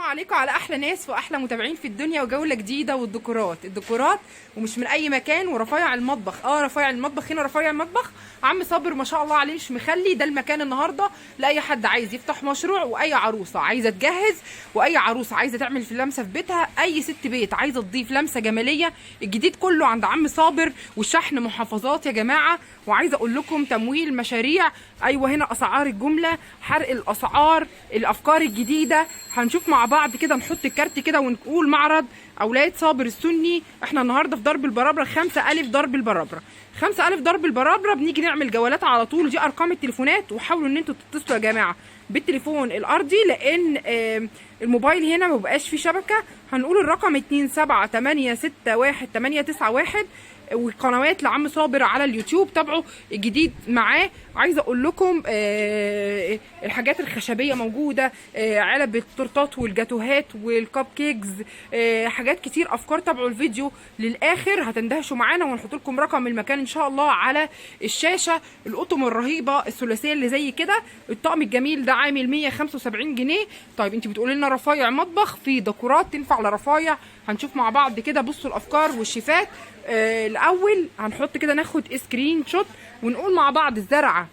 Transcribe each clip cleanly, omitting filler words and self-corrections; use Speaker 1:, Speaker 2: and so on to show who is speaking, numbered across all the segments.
Speaker 1: عليكم على احلى ناس واحلى متابعين في الدنيا، وجوله جديدة والديكورات الديكورات ومش من اي مكان، ورفايع المطبخ. رفايع المطبخ هنا، رفايع المطبخ عم صابر ما شاء الله عليه مش مخلي ده المكان النهارده لاي حد عايز يفتح مشروع، واي عروسه عايزه تجهز، واي عروسه عايزه تعمل في لمسه في بيتها، اي ست بيت عايزه تضيف لمسه جمالية. الجديد كله عند عم صابر، والشحن محافظات يا جماعة. وعايزه اقول لكم تمويل مشاريع، ايوه هنا اسعار الجملة، حرق الاسعار، الافكار الجديدة. هنشوف مع بعض كده، نحط الكارت كده ونقول معرض اولاد صابر السني. احنا النهارده في درب البرابره، 5 الف درب البرابره، 5 الف درب البرابره. بنيجي نعمل جولات على طول. دي ارقام التليفونات، وحاولوا ان انتوا تتصلوا يا جماعة بالتليفون الارضي، لان الموبايل هنا ما بقاش فيه شبكة. هنقول الرقم 27861891، والقنوات لعم صابر على اليوتيوب، تابعوا الجديد معاه. عايزه اقول لكم الحاجات الخشبية موجودة، علب التورتات والجاتوهات وال cupcakes، حاجات كتير، افكار. تابعوا الفيديو للاخر هتندهشوا معانا، ونحط لكم رقم المكان ان شاء الله على الشاشة. القطم الرهيبة الثلاثية اللي زي كده، الطقم الجميل ده عامل 175 جنيه. طيب انت بتقولي لنا رفايع مطبخ، في ديكورات تنفع لرفايع، هنشوف مع بعض كده. بصوا الافكار والشيفات. الاول هنحط كده، ناخد screenshot ونقول مع بعض الزرعه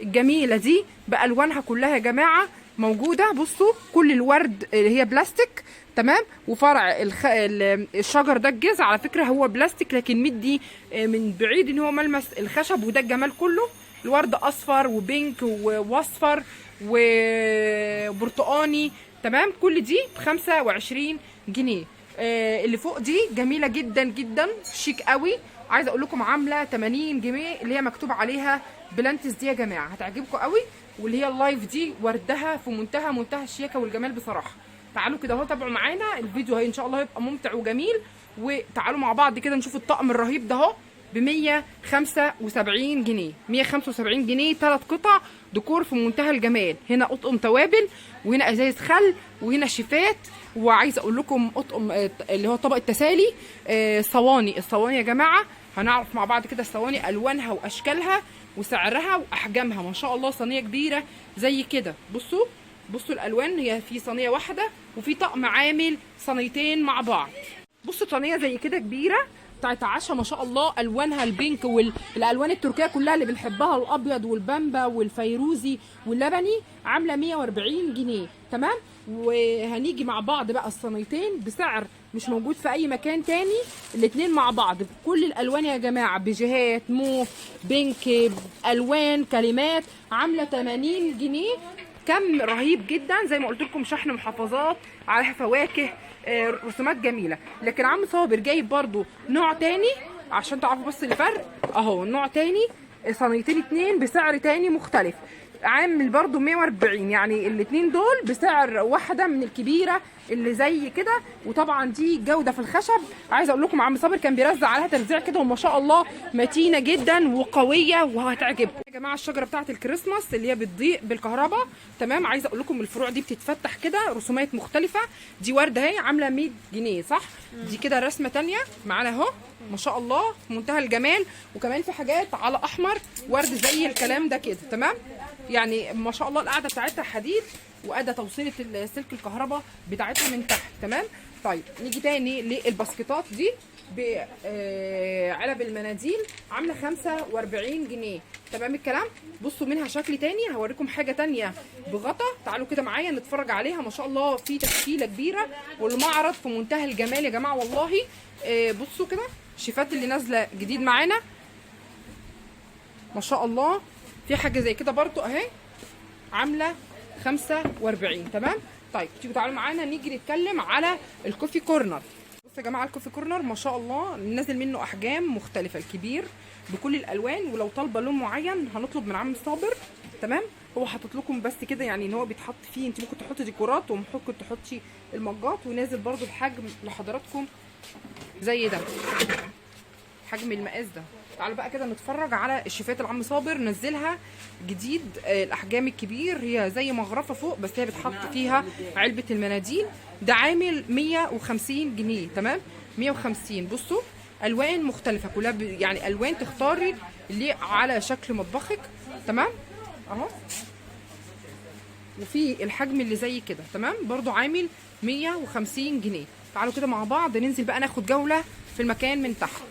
Speaker 1: الجميلة دي بالوانها كلها يا جماعة موجودة. بصوا كل الورد اللي هي بلاستيك، تمام. وفرع الشجر ده الجذع على فكرة هو بلاستيك، لكن مدي من بعيد ان هو ملمس الخشب، وده الجمال كله. الورد اصفر و pink واصفر وبرتقاني، تمام. كل دي ب 25 جنيه. اللي فوق دي جميلة جدا جدا، شيك قوي. عايزه اقول لكم عامله 80 جنيه، اللي هي مكتوب عليها plants دي يا جماعة هتعجبكم قوي. واللي هي ال live دي وردها في منتهى منتهى الشياكه والجمال بصراحة. تعالوا كده اهو، تابعوا معانا الفيديو، هي ان شاء الله هيبقى ممتع وجميل. وتعالوا مع بعض كده نشوف الطقم الرهيب ده اهو ب 175 جنيه، 175 جنيه ثلاث قطع ديكور في منتهى الجمال. هنا اطقم توابل، وهنا ازايز خل، وهنا شيفات. وعايزه اقول لكم اطقم اللي هو طبق التسالي، صواني. الصواني يا جماعة هنعرف مع بعض كده الصواني الوانها واشكالها وسعرها واحجامها. ما شاء الله صينية كبيرة زي كده. بصوا بصوا الالوان، هي في صينية واحدة وفي طقم عامل صينيتين مع بعض. بصوا صينية زي كده كبيرة بتاعت عشا ما شاء الله، الوانها ال pink والالوان التركية كلها اللي بنحبها، الابيض والبامبا والفيروزي واللبني، عامله 140 جنيه، تمام. وهنيجي مع بعض بقى الصينيتين بسعر مش موجود في اي مكان تاني، الاتنين مع بعض بكل الالوان يا جماعة، بيجيهات، موف، pink، الوان، كلمات، عامله 80 جنيه. كم رهيب جدا زي ما قلت لكم، شحن محافظات، عليها فواكه، رسومات جميلة. لكن عم صابر جايب برضو نوع تاني عشان تعرفوا بس الفرق اهو، نوع تاني، صينيتين اتنين بسعر تاني مختلف، عامل برضو 140، يعني الاتنين دول بسعر واحدة من الكبيرة اللي زي كده. وطبعا دي جودة في الخشب، عايزة اقول لكم عم صابر كان بيرزع عليها ترزيع كده، وما شاء الله متينة جدا وقوية وهتعجبكم يا جماعة. الشجرة بتاعة الكريسماس اللي هي بتضيء بالكهرباء، تمام. عايزة اقول لكم الفروع دي بتتفتح كده رسومات مختلفة. دي وردة اهي عاملة 100 جنيه صح؟ دي كده رسمة تانية معانا اهو ما شاء الله في منتهى الجمال. وكمان في حاجات على احمر ورد زي الكلام ده كده، تمام. يعني ما شاء الله القاعدة بتاعتها حديد، وادى توصيله سلك الكهرباء بتاعتها من تحت، تمام. طيب نيجي تاني للباسكتات دي بعلب المناديل عامله 45 جنيه، تمام الكلام. بصوا منها شكل تاني، هوريكم حاجة تانية بغطا، تعالوا كده معايا نتفرج عليها. ما شاء الله في تشكيله كبيرة، والمعرض في منتهى الجمال يا جماعة والله. بصوا كده الشيفات اللي نازله جديد معانا ما شاء الله. في حاجة زي كده برضو اهي عامله 45، تمام. طيب تيجوا تعالوا معانا نيجي نتكلم على ال coffee corner. بصوا يا جماعة ال coffee corner ما شاء الله نازل منه احجام مختلفة، الكبير بكل الالوان، ولو طالبه لون معين هنطلب من عم صابر، تمام. هو حاطط لكم بس كده يعني ان هو بيتحط فيه، انت ممكن تحطي ديكورات وممكن تحطي المجات، ونازل برضو بحجم لحضراتكم زي ده، حجم المقاس ده. تعالوا بقى كده نتفرج على الشيفات اللي عم صابر نزلها جديد. الاحجام الكبير هي زي مغرفه فوق، بس هي بتحط فيها علبة المناديل. ده عامل 150 جنيه، تمام، 150. بصوا الوان مختلفة كلها، يعني الوان تختاري اللي على شكل مطبخك، تمام اهو. وفي الحجم اللي زي كده، تمام، برضو عامل 150 جنيه. تعالوا كده مع بعض ننزل بقى ناخد جولة في المكان من تحت.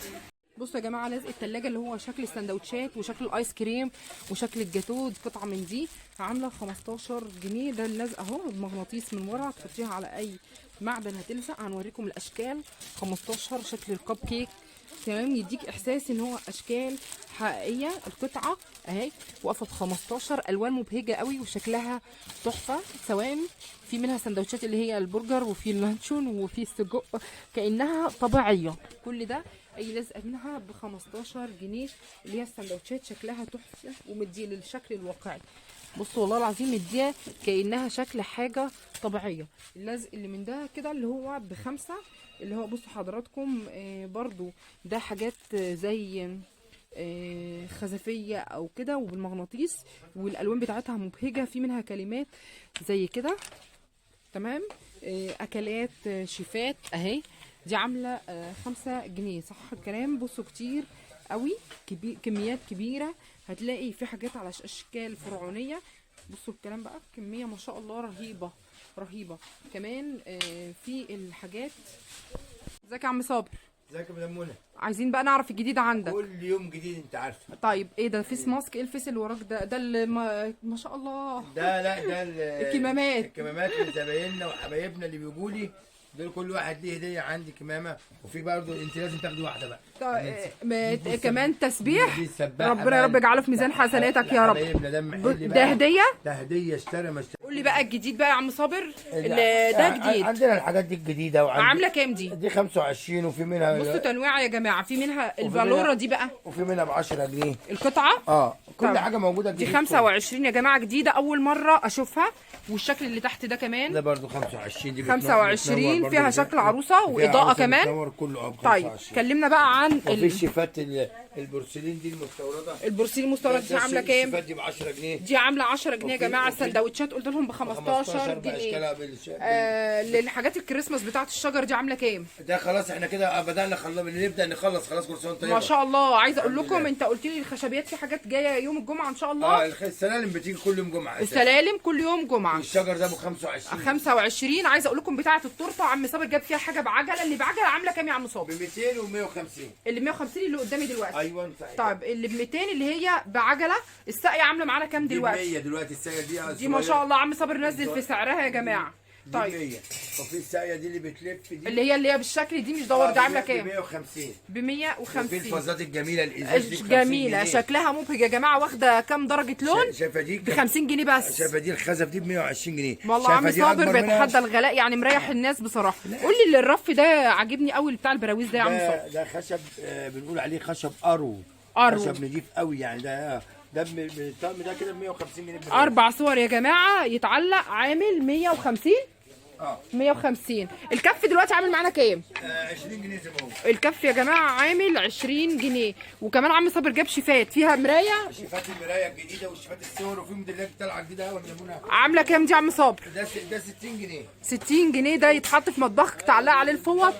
Speaker 1: بصوا يا جماعة، لزق التلاجة اللي هو شكل السندوتشات وشكل الايس كريم وشكل الجاتو، قطعه من دي عامله 15 جنيه. ده اللزق اهو بمغناطيس من ورا، تحطيها على اي معدن هتلزق. هنوريكم الاشكال. 15 شكل الكب كيك، تمام، يديك احساس ان هو اشكال حقيقية. القطعة اهي واقفة ب 15، الوان مبهجه قوي وشكلها تحفة. سواء في منها سندوتشات اللي هي البرجر، وفي اللانشون، وفي السجق، كانها طبيعية. كل ده اي لزقه منها ب 15 جنيه، اللي هي السندوتشات شكلها تحفة ومديه للشكل الواقعي. بصوا والله العظيم مديه كانها شكل حاجة طبيعية. اللزق اللي من ده كده اللي هو ب5، اللي هو بصوا حضراتكم برضو ده حاجات زي خزفيه او كده، وبالمغناطيس، والالوان بتاعتها مبهجه، في منها كلمات زي كده، تمام. اكلات شيفات اهي، دي عامله 5 جنيه، صح الكلام. بصوا كتير قوي، كميات كبيرة، هتلاقي في حاجات على اشكال فرعونيه. بصوا الكلام بقى، كمية ما شاء الله رهيبة رهيبة. كمان في الحاجات. ازيك يا عم صابر؟
Speaker 2: ازيك يا مدام منى؟
Speaker 1: عايزين بقى نعرف الجديد عندك.
Speaker 2: كل يوم جديد انت عارفه.
Speaker 1: طيب ايه ده؟ face mask؟ ايه ال face اللي وراك ده؟ ده اللي ما شاء الله
Speaker 2: ده لا ده
Speaker 1: الكمامات.
Speaker 2: الكمامات لزبايننا وحبايبنا اللي بيجوا لي دول، كل واحد ليه هديه عندي كمامه. وفي برضه انت لازم تاخدي واحدة بقى.
Speaker 1: طيب كمان تسبيح، ربنا يا رب يجعله في ميزان حسناتك يا رب. ده هديه،
Speaker 2: ده هديه، اشتري ما اشتري.
Speaker 1: قول لي بقى الجديد بقى يا عم صابر. ده جديد
Speaker 2: عندنا الحاجات دي الجديدة. وعندي
Speaker 1: عامله كام دي؟
Speaker 2: دي 25، وفي منها
Speaker 1: بصوا تنويعه يا جماعة، في منها البالوره دي بقى،
Speaker 2: وفي منها ب 10 جنيه
Speaker 1: القطعة.
Speaker 2: كل حاجة موجودة
Speaker 1: جديد. دي 25 يا جماعة، جديدة اول مرة اشوفها. والشكل اللي تحت ده كمان
Speaker 2: ده برده 25، دي
Speaker 1: 25، فيها شكل عروسه واضاءة كمان.
Speaker 2: كله
Speaker 1: طيب كلمنا بقى عن
Speaker 2: وفي الشيفات البورسلين دي المستورده.
Speaker 1: البورسلين المستورده دي عامله كام؟
Speaker 2: الشيفات دي ب 10 جنيه،
Speaker 1: دي عامله 10 جنيه يا جماعة. السندوتشات قلت لهم ب 15 جنيه. للحاجات الكريسماس بتاعه الشجر دي عامله كام؟
Speaker 2: ده خلاص احنا كده بدانا نبدا نخلص خلاص. كل سنة وانت طيب.
Speaker 1: ما شاء الله. عايزه اقول لكم انت قلت لي الخشبيات في حاجات جاية يوم الجمعة ان شاء الله.
Speaker 2: السلالم بتيجي كل يوم جمعه.
Speaker 1: السلالم كل يوم جمعه.
Speaker 2: والشجر ده ب 25.
Speaker 1: 25. عايزه اقول لكم بتاعه التورتة عم صابر جاب فيها حاجة بعجله. اللي بعجله عامله كام يا عم صابر؟
Speaker 2: ب 200 و 150.
Speaker 1: اللي 150 اللي قدامي دلوقتي.
Speaker 2: ايوه صحيح.
Speaker 1: طيب اللي ب 200 اللي هي بعجله. الساقيه عامله معانا كام دلوقتي؟
Speaker 2: 100 دلوقتي الساقيه
Speaker 1: دي ما شاء الله عم صابر نزل في سعرها يا جماعة. طيب
Speaker 2: 100. وفي الساقيه دي اللي بتلف دي
Speaker 1: اللي هي بالشكل دي مش دوار، دي عامله كام؟
Speaker 2: ب 150.
Speaker 1: ب 150.
Speaker 2: وفي الفازات الجميلة الازاز دي
Speaker 1: جميلة شكلها مبهج يا جماعة، واخده كام درجه لون؟
Speaker 2: شايفه دي
Speaker 1: ب 50 جنيه بس.
Speaker 2: شايفه دي الخزف دي ب 120 جنيه.
Speaker 1: والله عم صابر بيتحدى الغلاء، يعني مريح الناس بصراحة. قول لي اللي الرف ده عاجبني قوي بتاع البراويز ده يا عم صابر.
Speaker 2: ده خشب بنقول عليه خشب ارو، خشب نضيف قوي يعني. ده الطقم ده كده ب 150 جنيه.
Speaker 1: 4 صور يا جماعة يتعلق، عامل 150. 150. الكف دلوقتي عامل معانا كام؟
Speaker 2: 20 جنيه زي ما هو.
Speaker 1: الكف يا جماعة عامل 20 جنيه. وكمان عم صابر جاب شيفات فيها مراية،
Speaker 2: شيفات المراية الجديدة والشيفات الصور، وفي موديلات طالعه جديدة قوي.
Speaker 1: عامله كام دي يا عم صابر؟
Speaker 2: ده 60 جنيه.
Speaker 1: 60 جنيه ده يتحط في مطبخك، تعلق عليه الفوط،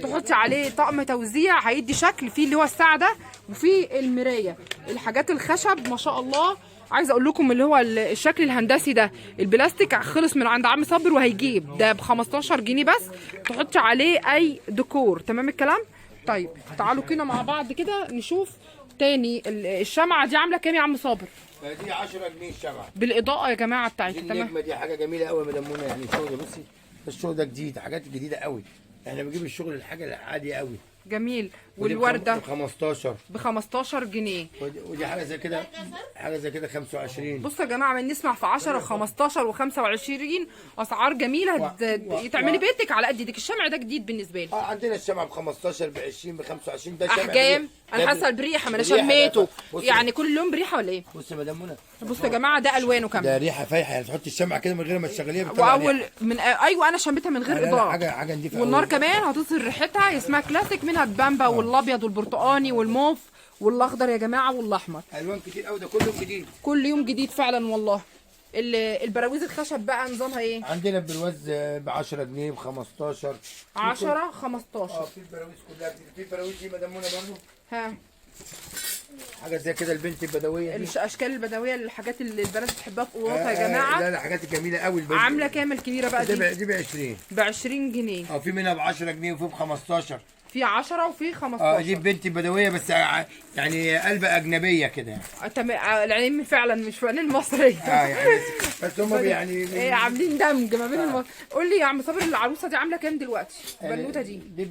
Speaker 1: تحطي عليه طقم توزيع، هيدي شكل. فيه اللي هو الساعة ده، وفي المراية. الحاجات الخشب ما شاء الله. عايزه اقول لكم اللي هو الشكل الهندسي ده البلاستيك خلص من عند عم صابر وهيجيب ده ب 15 جنيه بس، تحطي عليه اي ديكور. تمام الكلام. طيب تعالوا كده مع بعض كده نشوف تاني. الشمعة دي عامله كام يا عم صابر؟
Speaker 2: دي 10 جنيه الشمعة
Speaker 1: بالاضاءة يا جماعة بتاعتها.
Speaker 2: تمام. النجمة دي حاجة جميلة قوي يا مدام منى، يعني الشغل ده بصي، الشغل ده جديد، حاجات جديدة قوي. احنا بنجيب الشغل الحاجة العادية قوي.
Speaker 1: جميل. والورده
Speaker 2: ب 15،
Speaker 1: ب 15 جنيه.
Speaker 2: ودي حاجة زي كده، حاجة زي كده 25.
Speaker 1: بصوا يا جماعة، من نسمع في 10 و15 و25 اسعار جميلة. تعملي بيتك على قد ايدك. الشمع ده جديد بالنسبة لي.
Speaker 2: عندنا الشمع ب 15، ب 20، ب 25. ده شمع
Speaker 1: احجام. انا حاسه بريحه، ما انا شميته يعني كل يوم بريحه ولا ايه؟
Speaker 2: بص يا مدام منى،
Speaker 1: بصوا يا جماعة ده الوانه كمان،
Speaker 2: ده ريحه فايحه يعني. تحطي الشمعة كده من غير ما تشغليها بتطلع
Speaker 1: واول من ايوه انا شميتها من غير اضاءه.
Speaker 2: حاجة نضيفه.
Speaker 1: والنار كمان هتظهر ريحتها. اسمها كلاسيك، منها البامبا والابيض والبرتقاني والموف والاخضر يا جماعة والاحمر.
Speaker 2: الوان كتير قوي، ده كل يوم جديد،
Speaker 1: كل يوم جديد فعلا والله. البراويز الخشب بقى نظامها ايه؟
Speaker 2: عندنا البرواز ب 10 جنيه، ب 15،
Speaker 1: 10، 15.
Speaker 2: في البراويز كلها، في البراويز دي مدام منى برضه.
Speaker 1: ها
Speaker 2: حاجة زي كده البنت البدوية دي.
Speaker 1: الاشكال البدوية، الحاجات اللي البنات بتحبها في اوضتها يا جماعة.
Speaker 2: لا لا، الحاجات الجميلة قوي. البنت
Speaker 1: عامله كام الكبيرة بقى دي؟
Speaker 2: دي ب 20.
Speaker 1: ب 20 جنيه.
Speaker 2: في منها ب 10 جنيه وفي ب 15.
Speaker 1: في 10 وفي 15.
Speaker 2: دي بنت بدويه بس يعني قلب اجنبية كده يعني.
Speaker 1: تمام، العين فعلا مش فعلا مصرية.
Speaker 2: يعني بس هم يعني
Speaker 1: ايه عاملين دمج ما بين قول لي يا عم صابر، العروسة دي عامله كام دلوقتي؟ البنوته دي؟
Speaker 2: دي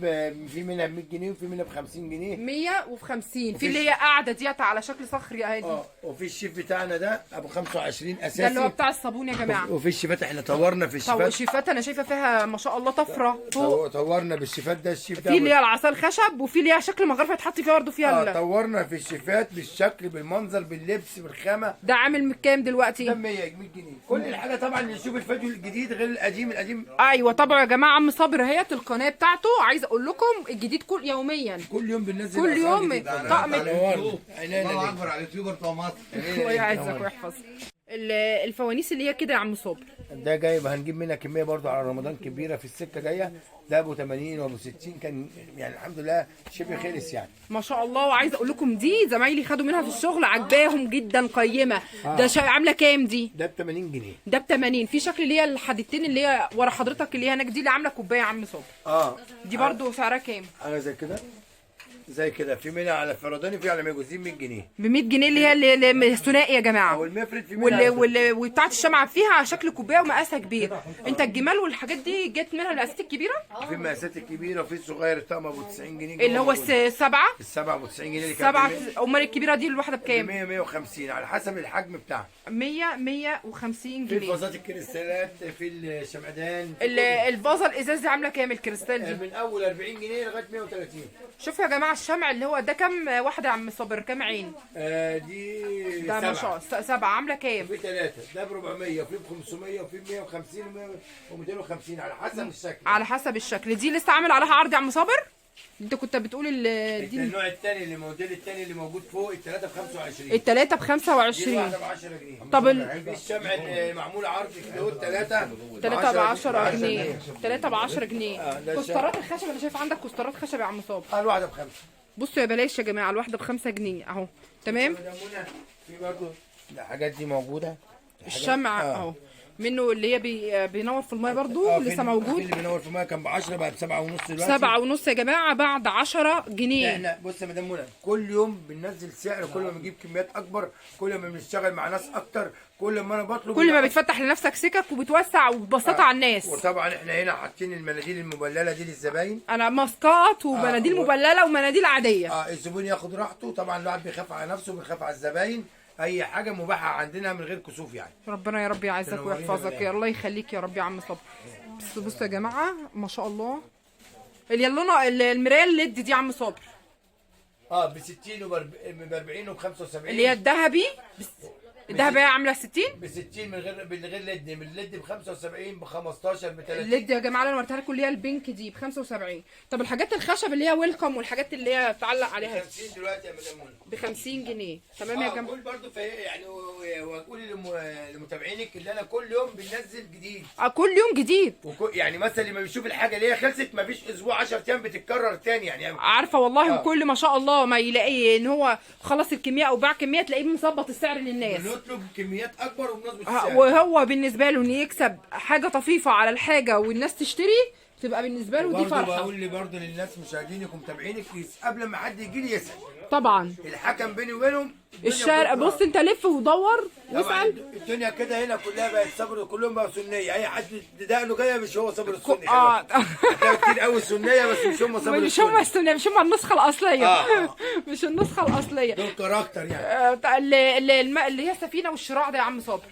Speaker 2: في منها ب 100 جنيه وفي منها ب 50 جنيه.
Speaker 1: 150. في اللي هي قاعدة ديت على شكل صخري اهي دي.
Speaker 2: وفي الشيف بتاعنا ده ابو 25 اساسي،
Speaker 1: ده اللي هو بتاع الصابون يا جماعة.
Speaker 2: وفي الشيفات احنا طورنا في الشيفات.
Speaker 1: الشيفات انا شايفه فيها ما شاء الله طفرة فوق.
Speaker 2: طورنا بالشيفات ده، الشيف ده
Speaker 1: في اللي هي العصا الخشب، وفي ليها شكل مغرفه يتحط فيها برضه فيها.
Speaker 2: طورنا في الشيفات بالشكل بالمنظر باللبس بالخامه.
Speaker 1: ده عامل من كام دلوقتي؟
Speaker 2: ده 100 جنيه. كل الحاجة طبعا اللي يشوف الفيديو الجديد غير القديم. القديم
Speaker 1: ايوه طبعا يا جماعة. عم صابر اهيت القناة بتاعته، عايز اقول لكم الجديد كل يوميا،
Speaker 2: كل يوم بننزل،
Speaker 1: كل يوم طقم.
Speaker 3: الله اكبر على ال YouTuber بتوع مصر.
Speaker 1: الله يعزك ويحفظك. الفوانيس اللي هي كده يا عم صابر
Speaker 2: ده جايب، هنجيب منها كمية برضو على رمضان كبيرة في السكة جاية. ده ابو 80 وابو 60 كان يعني الحمد لله شبه خلص يعني
Speaker 1: ما شاء الله. وعايزه اقول لكم دي زمايلي خدوا منها في الشغل، عجباهم جدا، قيمة. ده عامله كام دي؟
Speaker 2: ده ب 80 جنيه.
Speaker 1: ده ب 80. في شكل اللي هي الحديدتين اللي هي ورا حضرتك اللي هي هناك دي اللي عامله كوباية يا عم صابر. دي برضو سعرها كام؟
Speaker 2: حاجة زي كده، زي كده. في منها على فرداني، في على ميجوزين 100 جنيه.
Speaker 1: ب 100 جنيه اللي هي الثنائي يا جماعة.
Speaker 2: والمفرد في منها
Speaker 1: وبتاعه الشمعة فيها شكل كوباية ومقاسها كبير. انت الجمال والحاجات دي جت منها المقاسات الكبيرة؟
Speaker 2: في المقاسات الكبيرة وفي الصغير الطقم ابو 90 جنيه
Speaker 1: اللي هو السبعة.
Speaker 2: السبعة ابو 90 جنيه اللي
Speaker 1: كانت سبعة. امال الكبيرة دي الواحدة بكام؟
Speaker 2: 100 150 على حسب الحجم بتاعها.
Speaker 1: 100 150 جنيه.
Speaker 2: في فازات الكريستالات، في الشمعدان.
Speaker 1: الفازة الازاز دي عامله كام الكريستال دي؟
Speaker 2: من اول 40 جنيه لغاية 130.
Speaker 1: شوفوا يا جماعة الشمع اللي هو ده كام واحدة يا عم صابر؟ كام عين؟
Speaker 2: دي
Speaker 1: ده ما شاء الله 7. عامله كام؟
Speaker 2: في 3 ده ب 400 وفي ب 500 وفي ب 150 و250 على حسب الشكل.
Speaker 1: على حسب الشكل. دي لسه عامل عليها عرض يا عم صابر؟ انت كنت بتقول
Speaker 2: دي النوع الثاني اللي الموديل الثاني اللي موجود فوق الثلاثة ب 25.
Speaker 1: الثلاثة ب 25.
Speaker 2: الواحدة ب 10 جنيه.
Speaker 1: طب
Speaker 2: الشمع معمول عرض كده الثلاثة
Speaker 1: 3 ب 10 جنيه. 3 ب 10 جنيه. كوسترات الخشب انا شايف عندك كوسترات خشب يا عم صابر.
Speaker 2: الواحدة بخمسة.
Speaker 1: بصوا يا بلاش يا جماعة، الواحدة ب5 جنيه اهو. تمام.
Speaker 2: في برضه الحاجات دي موجودة.
Speaker 1: الشمع اهو منه اللي هي بينور في المية برضو لسه موجود.
Speaker 2: اللي بينور في المية كان ب 10 بقى ب 7.5 دلوقتي.
Speaker 1: 7.5 يا جماعة بعد 10 جنيه.
Speaker 2: احنا بص يا مدام منى كل يوم بننزل سعر، كل ما بنجيب كميات اكبر، كل ما بنشتغل مع ناس اكتر، كل ما انا بطلب،
Speaker 1: كل ما بتفتح لنفسك سكك وبتوسع وبتبسطها على الناس.
Speaker 2: وطبعا احنا هنا حاطين المناديل المبلله دي للزباين.
Speaker 1: انا ماسكات ومناديل مبلله ومناديل عادية.
Speaker 2: الزبون ياخد راحته. طبعا الواحد بيخاف على نفسه وبيخاف على الزباين. اي حاجة مباحة عندنا من غير كسوف يعني.
Speaker 1: ربنا يا رب يعزك ويحفظك يا الله يخليك يا رب يا عم صبري. بس بصوا يا جماعة ما شاء الله اليلونه المراية ال LED دي يا عم صابر
Speaker 2: ب 60 وب 40 وب 75
Speaker 1: اللي هي الذهبي. الذهبي عامله 60
Speaker 2: ب 60 من غير LED، من ال LED ب 75 ب 15 ب 30.
Speaker 1: ال LED يا جماعة اللي انا وريتها لكم اللي هي ال pink دي ب 75. طب الحاجات الخشب اللي هي welcome والحاجات اللي هي بتعلق عليها
Speaker 2: ب 50 دلوقتي يا مدام منى.
Speaker 1: ب 50 جنيه. تمام يا جماعة.
Speaker 2: قول برضه يعني وقولي لمتابعينك اللي انا كل يوم بننزل جديد.
Speaker 1: كل يوم جديد.
Speaker 2: يعني مثلا اللي ما بيشوف الحاجة اللي هي خلصت ما فيش اسبوع 10 ايام بتتكرر تاني يعني.
Speaker 1: عارفه والله. وكل ما شاء الله ما يلاقي ان هو خلص الكمية او باع كمية تلاقيه مظبط السعر للناس.
Speaker 2: بنطلب كميات اكبر وبنظبط السعر.
Speaker 1: وهو بالنسبة له ان يكسب حاجة طفيفة على الحاجة والناس تشتري تبقى بالنسبة له دي فرحه.
Speaker 2: بقول لي برضه للناس مشاهدينك ومتابعينك قبل ما حد يجي لي يسال.
Speaker 1: طبعا
Speaker 2: الحكم بيني وبينهم
Speaker 1: الشارع. بص انت لف ودور واسال.
Speaker 2: الدنيا كده هنا كلها بقت صبر، كلهم بقوا سنية. اي حد دقنه كده مش هو صبر السني. كتير قوي السنية بس مش هم صبر السني.
Speaker 1: مش هم السنية، مش هم النسخة الاصلية. مش النسخة الاصلية.
Speaker 2: دول character يعني.
Speaker 1: اللي هي السفينة والشراع ده يا عم صابر.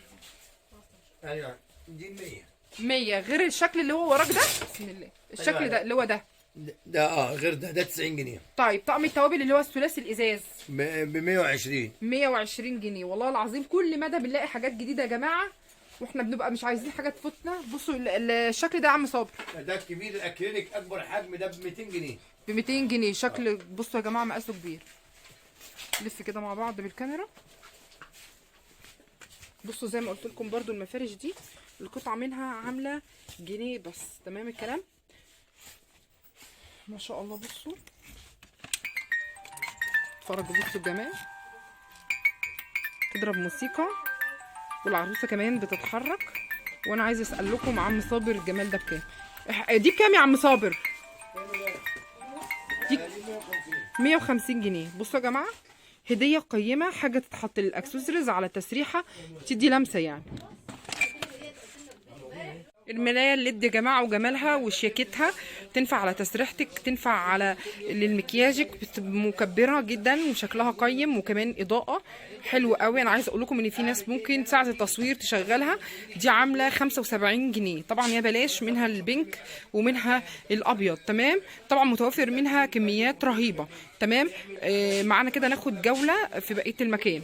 Speaker 2: ايوه دي 100
Speaker 1: غير الشكل اللي هو وراك ده. بسم الله. الشكل ده اللي هو ده
Speaker 2: ده غير ده 90 جنيه.
Speaker 1: طيب طقم التوابل اللي هو الثلاثي الازاز
Speaker 2: ب 120.
Speaker 1: 120 جنيه والله العظيم. كل مدى بنلاقي حاجات جديدة يا جماعة واحنا بنبقى مش عايزين حاجة تفوتنا. بصوا الشكل ده يا عم صابر.
Speaker 2: ده الكبير الاكريليك اكبر حجم ده ب 200 جنيه.
Speaker 1: ب 200 جنيه شكل. بصوا يا جماعة مقاسه كبير. لف كده مع بعض بالكاميرا. بصوا زي ما قلت لكم برده المفارش دي القطعة منها عامله جنيه بس. تمام الكلام ما شاء الله. بصوا اتفرجوا، بصوا الجمال. تضرب موسيقى، والعروسه كمان بتتحرك. وانا عايزه اسال لكم عم صابر الجمال ده بكام؟ دي بكام يا عم صابر؟ دي 150 جنيه. بصوا يا جماعة، هديه قيمة، حاجة تتحط للاكسسوارز على التسريحه، تدي لمسه يعني. الملايه ال LED يا جماعة وجمالها وشياكتها، تنفع على تسريحتك، تنفع على للمكياجك، مكبره جدا وشكلها قيم، وكمان اضاءه حلوة قوي. انا عايزه اقول لكم ان في ناس ممكن ساعة التصوير تشغلها. دي عامله 75 جنيه، طبعا يا بلاش، منها ال pink ومنها الابيض. تمام، طبعا متوفر منها كميات رهيبة. تمام، معانا كده ناخد جولة في بقية المكان.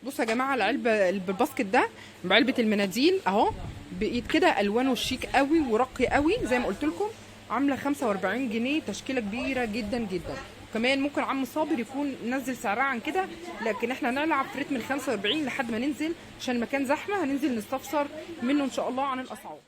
Speaker 1: بصوا يا جماعة، العلبة بال basket ده بعلبه المناديل اهو، بقيت كده الوانه شيك قوي ورقي قوي زي ما قلت لكم، عامله 45 جنيه، تشكيله كبيرة جدا جدا. كمان ممكن عم صابر يكون نزل سعرها عن كده، لكن احنا هنلعب في رتم ال 45 لحد ما ننزل، عشان المكان زحمة، هننزل نستفسر منه ان شاء الله عن الاسعار.